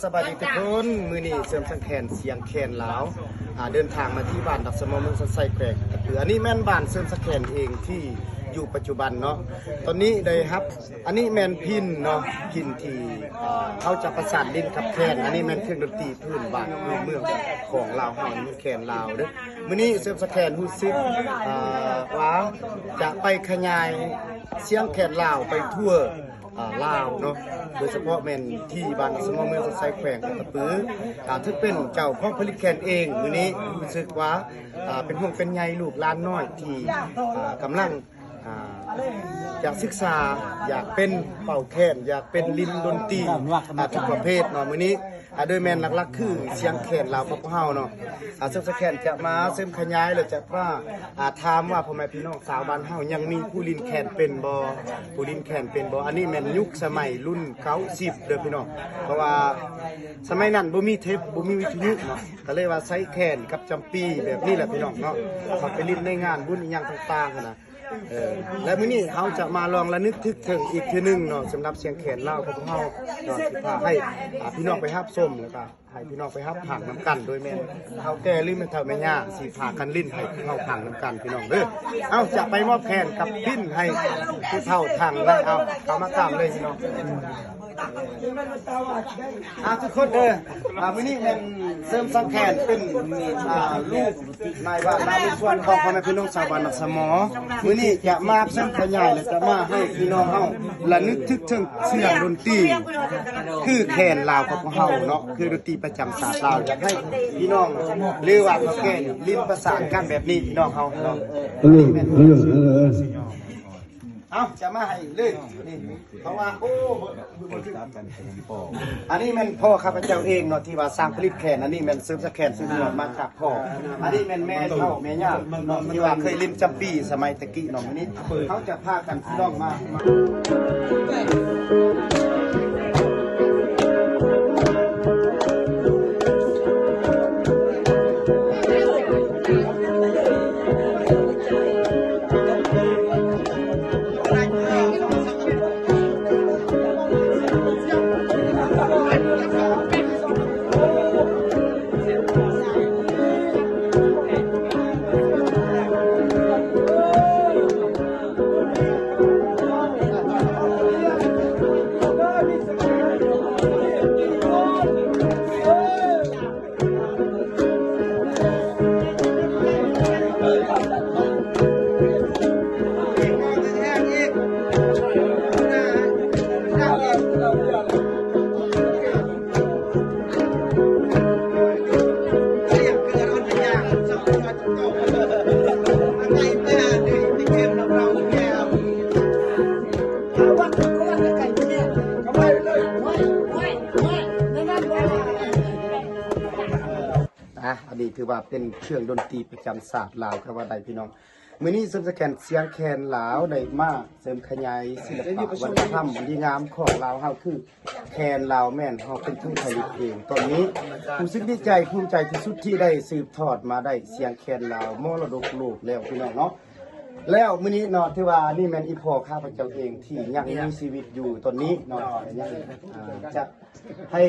ສະບາຍດີທຸກຄົນ, ມື້ນີ້ເສີມສັງແຂນສຽງແຄນລາວ ອ່າ ເດີນທາງມາທີ່ບ້ານດອກສະເໝາະ ເມືອງສັນໄຊ ແຂວງອັດຕະປື. ອັນນີ້ແມ່ນບ້ານເສີມສັງແຂນເອງທີ່ຢູ່ປັດຈຸບັນເນາະ. ຕອນນີ້ໄດ້ຮັບ ອັນນີ້ແມ່ນພິນເນາະ, ພິນທີ່ ອ່າ ເຮົາຈະປະສານຫຼິ້ນກັບແຄນ. ອັນນີ້ແມ່ນເຄື່ອງດົນຕີພື້ນບ້ານພື້ນເມືອງຂອງລາວເຮົາ, ແມ່ນແຄນລາວເດີ້. ມື້ນີ້ເສີມສັງແຂນຮູ້ສຶກ ອ່າ ວ່າຈະໄປຂະຫຍາຍສຽງແຄນລາວໄປທົ່ວ ອ່າ ລາວເນາະ, ໂດຍສະເພາະແມ່ນທີ່ບ້ານດອກສະເໝາະ ເມືອງສັນໄຊ ແຂວງອັດຕະປື ອ່າ ຖືເປັນເຈົ້າຂອງຜະລິດແຄນເອງ. ມື້ນີ້ຮູ້ສຶກວ່າ ອ່າ ເປັນຫ່ວງເປັນໃຍລູກຫຼານນ້ອຍທີ່ ອ່າ ກຳລັງ ອ່າ ຢາກສຶກສາ ຢາກເປັນເປົ່າແຄນ ຢາກເປັນຫຼິ້ນດົນຕີ ອ່າ ທຸກປະເພດເນາະ. ມື້ນີ້ ອ່າ ໂດຍແມ່ນຫຼັກໆຄືສຽງແຄນລາວຂອງພວກເຮົາເນາະ. ອ່າ ເສີມສັງແຂນຈະມາເສີມຂະຫຍາຍ ແລະ ຈະມາ ອ່າ ຖາມວ່າພໍ່ແມ່ພີ່ນ້ອງຊາວບ້ານເຮົາຍັງມີຜູ້ຫຼິ້ນແຄນເປັນບໍ່, ຜູ້ຫຼິ້ນແຄນເປັນບໍ່. ອັນນີ້ແມ່ນຍຸກສະໄໝລຸ້ນເກົ້າສິບເດີ້ພີ່ນ້ອງ, ເພາະວ່າສະໄໝນັ້ນບໍ່ມີເທບ ບໍ່ມີວິທະຍຸເນາະ, ກໍເລີຍວ່າໃຊ້ແຄນກັບຈຳປີແບບນີ້ແຫຼະພີ່ນ້ອງເນາະ, ເຂົາໄປຫຼິ້ນໃນງານບຸນອີ່ຫຍັງຕ່າງໆຫັ້ນນະ. ເອີ ແລະ ມື້ນີ້ເຮົາຈະມາລອງລະນຶກຖືກເຖິງອີກເທື່ອໜຶ່ງເນາະ, ສຳລັບສຽງແຄນລາວຂອງພວກເຮົາເນາະ, ຊິພາໃຫ້ ອ່າ ພີ່ນ້ອງໄປຮັບຊົມ ແລ້ວກໍໃຫ້ພີ່ນ້ອງໄປຮັບຟັງນຳກັນ, ໂດຍແມ່ນເຖົ້າແກ່ ຫຼື ແມ່ເຖົ້າແມ່ຍ່າຊິພາກັນຫຼິ້ນໃຫ້ເຮົາຟັງນຳກັນ ພີ່ນ້ອງເດີ້. ເອົາ ຈະໄປມອບແຄນກັບພິນໃຫ້ຜູ້ເຖົ້າທາງໃດ. ເອົາ ເຂົ້າມາຕາມເລີຍພີ່ນ້ອງ. ອ່າ ທຸກຄົນເດີ ອ່າ ມື້ນີ້ແມ່ນເສີມສັງແຂນເປັນ ອ່າ ລູກນາຍບ້ານນາມີສ່ວນຂອງພໍ່ແມ່ພີ່ນ້ອງຊາວບ້ານດອກສະເໝາະ. ມື້ນີ້ຈະມາເສີມຂະຫຍາຍ ແລະ ຈະມາໃຫ້ພີ່ນ້ອງເຮົາລະນຶກຖືກເຖິງສຽງດົນຕີ ຄືແຄນລາວຂອງພວກເຮົາເນາະ, ຄືດົນຕີປະຈຳຊາດລາວ. ຢາກໃຫ້ພີ່ນ້ອງ ຫຼືວ່າເຖົ້າແກ່ນີ້ຫຼິ້ນປະສານກັນແບບນີ້ ພີ່ນ້ອງເຮົາເນາະ. ເອີ ເອີ ເອີ ເອີ ເອົາ ຈະມາໃຫ້ເລີຍນີ້ ເພາະວ່າ ໂອ້ ອັນນີ້ແມ່ນພໍ່ຂ້າພະເຈົ້າເອງເນາະ ທີ່ວ່າສ້າງຜະລິດແຄນ. ອັນນີ້ແມ່ນເສີມສັງແຂນສືບທອດມາຈາກພໍ່. ອັນນີ້ແມ່ນແມ່ເຖົ້າແມ່ຍ່າເນາະ ທີ່ວ່າເຄີຍຫຼິ້ນຈຳປີສະໄໝແຕ່ກີ້ເນາະ. ມື້ນີ້ເຮົາຈະພາກັນພີ່ນ້ອງມາ ມາ ອ່າ ອັນນີ້ຖືວ່າເປັນເຄື່ອງດົນຕີປະຈຳຊາດລາວກໍວ່າໄດ້ພີ່ນ້ອງ. ມື້ນີ້ເສີມສັງແຂນສຽງແຄນລາວໄດ້ມາເສີມຂະຫຍາຍສິລະປະວັດທະນະທຳອັນດີງາມຂອງລາວເຮົາ ຄືແຄນລາວແມ່ນເຮົາເປັນຜູ້ຜະລິດເອງ. ຕອນນີ້ຮູ້ສຶກດີໃຈພູມໃຈທີ່ສຸດທີ່ໄດ້ສືບທອດມາໄດ້ສຽງແຄນລາວມໍລະດົກໂລກແລ້ວພີ່ນ້ອງເນາະ. ແລ້ວມື້ນີ້ເນາະ ຖືວ່ານີ້ແມ່ນອີ່ພໍ່ຂ້າພະເຈົ້າເອງທີ່ຍັງມີຊີວິດຢູ່ຕອນນີ້ເນາະ, ຍັງ ອ່າ ຈະ ໃຫ້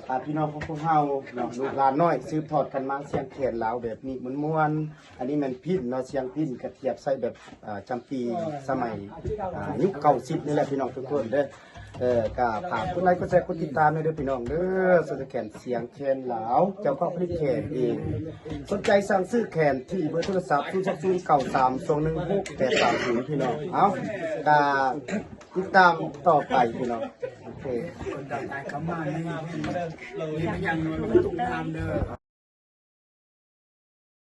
ອ່າ ພີ່ນ້ອງຂອງພວກເຮົາເນາະ ລູກຫຼານນ້ອຍ ສືບທອດກັນມາສຽງແຄນລາວແບບນີ້ມ່ວນໆ. ອັນນີ້ແມ່ນພິນເນາະ, ສຽງພິນກະທຽບໃສ່ແບບ ອ່າ ຈຳປີສະໄໝ ອ່າ ຍຸກເກົ້າສິບນີ້ແຫຼະ ພີ່ນ້ອງທຸກຄົນເດີ. ເອີ ກະຝາກກົດໄລກົດແຊກົດຕິດຕາມແດ່ເດີພີ່ນ້ອງເດີ. ເສີມສັງແຂນສຽງແຄນລາວ ເຈົ້າຂອງຜະລິດແຄນເອງ. ສົນໃຈສັ່ງຊື້ແຄນທີ່ເບີໂທລະສັບ ສູນສອງສູນເກົ້າສາມສອງໜຶ່ງຫົກແປດສາມສູນ ພີ່ນ້ອງ. ເອົາ ກະ ຕິດຕາມຕໍ່ໄປພີ່ນ້ອງ. ໂອເຄ ຄົນໃດໄດ້ເຂົ້າມານີ້ ມີຫຍັງມາລົງທຸກງານເດີ.